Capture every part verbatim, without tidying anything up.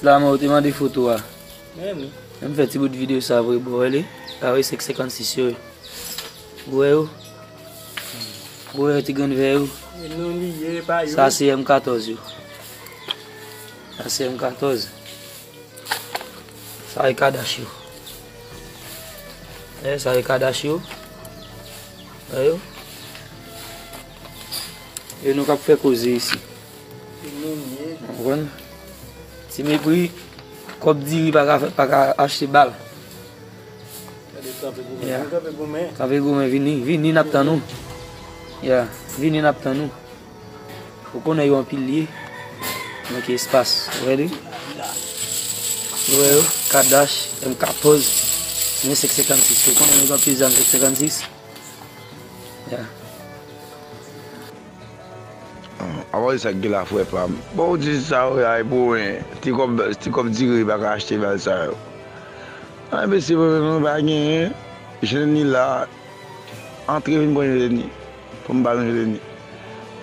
La mwen ou te mande foto a. Men m fè ti bout videyo sa vre, bro, wè li. Sa vre, senk senkannsis yo. Ou wè yo? Ou wè ti grenn vè yo? Sa se M katòz yo. Sa se M katòz. Sa e Kadash yo. Wè, sa e Kadash yo. Wè yo. E nou k ap fè koze isi. Ou konprann? Ti mepri, kòb diri pa ka fè, pa ka achte bal. Kanpe goumen, vini, vini, n ap tann ou. Ya, vini, n ap tann ou. Ou konnen yo anpil li ye. Manke espas. Ou wè li? Ou wè yo? Kadash, M katòz, men senk senkannsis. Ou konnen yo gen anpil zam senk senkannsis? Ya. Apa di sa k gen la, frè pa m? Bon, ou di sa, ou ay pou en. Ti kòb, ti kòb diri pa ka achte bal sa yo. Ay, mesye, mwen menm, mwen pa genyen. Jan ni la, antre vin pran jan ni. Pou m ba nou jan ni.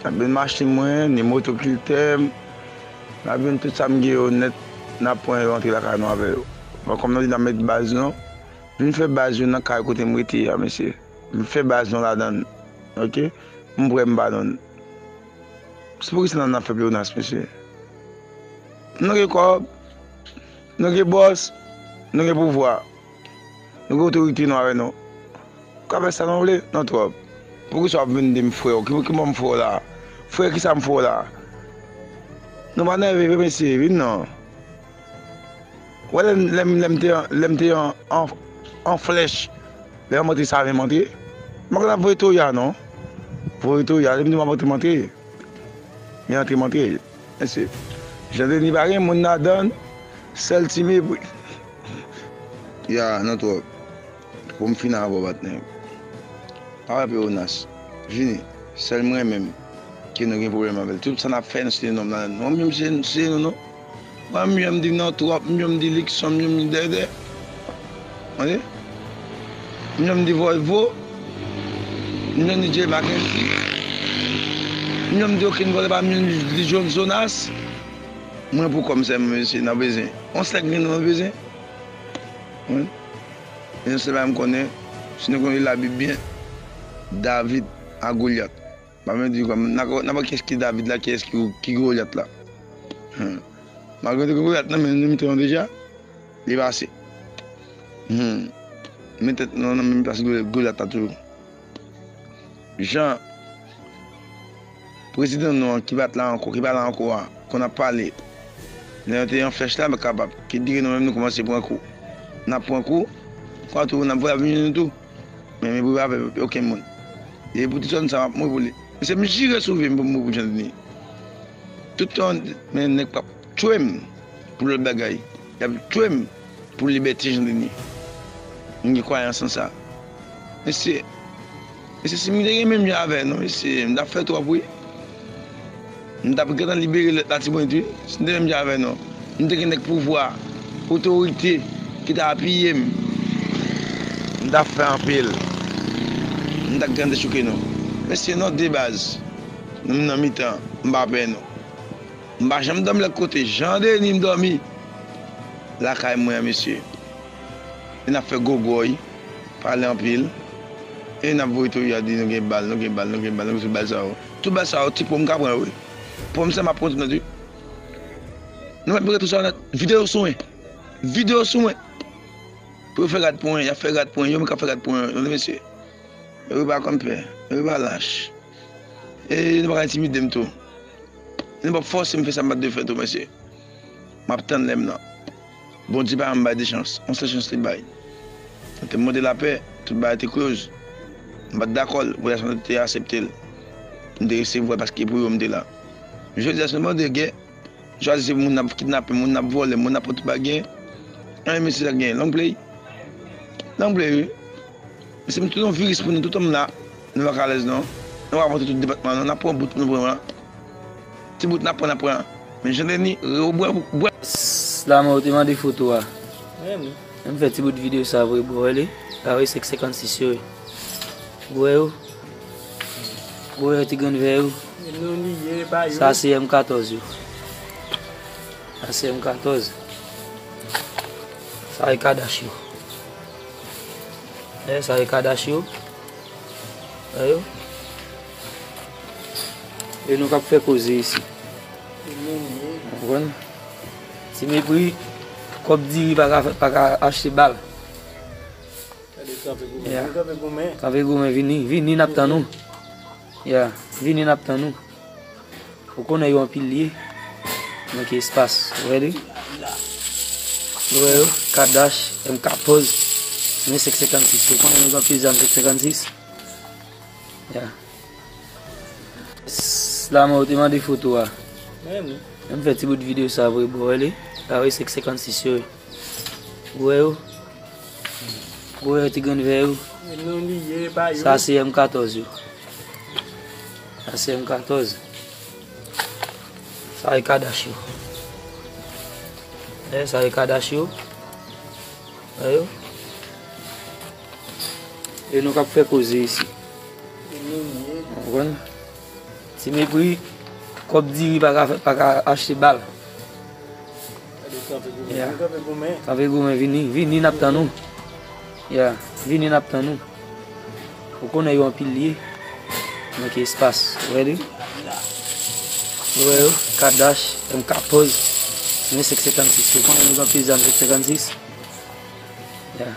N ap vin machin mwen, ni motokiltè m. N ap vin tout sa m gen yo nèt, n ap pran yo antre lakay nou avè yo. Bon, kòm nou di n ap met baz nou, vin fè baz yo nan kay kote m rete a, mesye. M fè baz nou ladan l. Oke? M prè m ba nou l. Se poukisa n ap fè pleyonas, mesye? Nou gen kòb, nou gen bòs, nou gen pouvwa, nou gen otorite nou avè nou. Ou ka fè sa nou vle, nou twòp. Poukisa w ap vin di m frè w? Ki, ki mò m fè w la? Frè, kisa m fè w la? Nou pa nève vre, mesye, vin non. Wè lè, lè, lè m te, lè m te an, an, an flèch, lè m antre sa vin m antre. M pa konn ap voye toya non. Voye toya, lè m di m ap antre m antre. Men antre m antre. Mesye. Jan Deni pa gen moun ladan l, sèl ti mepri. Ya, nou twòp. Pou m fini avè w, patnè. Pa wè pleyonas. Vini. Sèl mwen menm ki nou gen pwoblèm avè l. Tout sa n ap fè, nou se nonm nan. Nou menm se, se nou, non. Mwen, m janm di non twòp, m janm di likson, m janm di dèdè. Tande? M janm di vòlvo. M janm di Jay Mackenzie. M janm di okenn vòlè pa m janm di John Jonas. Mwen pou kòm sè mwen, mesye, nan bezwen. On sèk vin nan bezwen. Wi. E yon sèl bagay m konnen, si nou konnen Labib byen, David ak Golyat. M ap di kòm, n a, n a wè kiyès ki David la, kiyès ki, ki Golyat la. Hmm. Malgre nou te gen Golyat nan men nou, nou te wè deja, li pase. Hmm. Men tèt nou nan men plas Golyat la toujou. Jan prezidan nou an ki pa t la ankò, ki pa la ankò a, konn ap pale, lè yo te an flèch la, men kapab, ki dire nou menm nou kòmanse pran kou. N ap pran kou, fwa tou n ap voye ap vini nou tou. Men, men pou avè okenn moun. E pou tout zòn sa, m ap mouri pou li. Mesye, m jire sou vi m pou m mouri pou Jan Deni. Tout tan, men nèg p ap tchwe m pou lòt bagay. Y ap tchwe m pou libète Jan Deni. M gen kwayans nan sa. Mesye, mesye, si m te gen menm jan avè nou, mesye, m t ap fè twòp, wi. M t ap gentan libere lòt Latibonit, wi. Si m te menm jan avè nou, m te gen nèg pouvwa, otorite ki t ap apiye m. M t ap fè anpil. M t ap gentan dechouke nou. Mesye, non, de baz. Nou nan mitan, m pa pè nou. M pa janm dòmi lòt kote. Jan Deni m dòmi lakay mwen an, mesye. E n ap fè gogòy, pale anpil. E n ap voye toya di nou gen bal, nou gen bal, nou gen bal, nou gen tout bal sa yo. Tout bal sa yo, ti pòm ka pran yo, wi. Pòm sa m ap pran tout nèt, wi. Nou mèt mete tout sa yo nèt. Vide yo sou mwen. Vide yo sou mwen. Pou yo fè rad pou mwen, y ap fè rad pou mwen, yo menm k ap fè rad pou mwen, tande mesye. Yo pa konn pè, yo pa lach. E nou pa ka entimide m tou. Nou p ap fòse m fè sa m pa t dwe fè tou, mesye. M ap tann lè m nan. Bondye pa janm bay de chans. On sèl chans li bay. Mwen te mande lapè, tout bagay te close. M pa t dakò l, popilasyon te aksepte l. M te resevwa l paske pou yo m te la. Jodi a, se yon mande gè. Chwazi se moun n ap kidnape, moun n ap vòlè, moun n ap pran tout bagay. Anyen mesye sa gen, long play. Long play, wi. Mesye, m tou yon viris pou nou, tout moun la. Nou pa ka alèz non. Nou pa ka monte tout depatman non. N ap pran bout pou nou pran la. Ti bout n ap pran, n ap pran. Men Jan Deni, re-, ou bwè, bwè. La mwen ou te mande foto a. Men m fè ti bout videyo sa vre, bro, wè li. Sa vre, senk senkannsis yo, wi. Ou wè yo? Ou wè ti grenn vè yo? Sa se M katòz yo. Sa se M katòz. Sa e kadach yo. E, sa e kadach yo. Wè yo. E nou k ap fè koze isi. Ou konprann? Ti mepri, kòb diri pa ka, pa ka achte bal. Gade, kanpe goumen. Ya. Kanpe goumen. Kanpe goumen, vini, vini, n ap tann ou. Ya, vini, n ap tann ou. Ou konnen yo anpil ye. Manke espas. Ou wè li? Ou wè yo? Kadach, M katòz, men senk senkannsis. Ou konnen yo gen anpil zam senk senkannsis. Ya. S-, Lamò, ou te mande foto a. Men wi. Ann fè ti bout videyo sa vre, bro, wè li? Sa vre, senk senkannsis yo ye. Ou wè yo? Ou wè ti grenn vè yo? Men non li ye, pa yo. Sa se M katòz yo. Sa se M katòz. Sa e kadach yo. E, sa e kadach yo. Wè yo. E nou k ap fè koze isi. Ou konprann? Ti mepri, kòb diri pa ka fè, pa ka achte bal. Gade, kanpe goumen. Ya. Kanpe goumen. Kanpe goumen, vini, vini, n ap tann ou. Ya, vini, n ap tann ou. Ou konnen yo anpil ye. Manke espas. Ou wè li? Ou wè yo? Kadach, M katòz, men senk senkannsis. Ou konnen yo gen anpil zam senk senkannsis. Ya.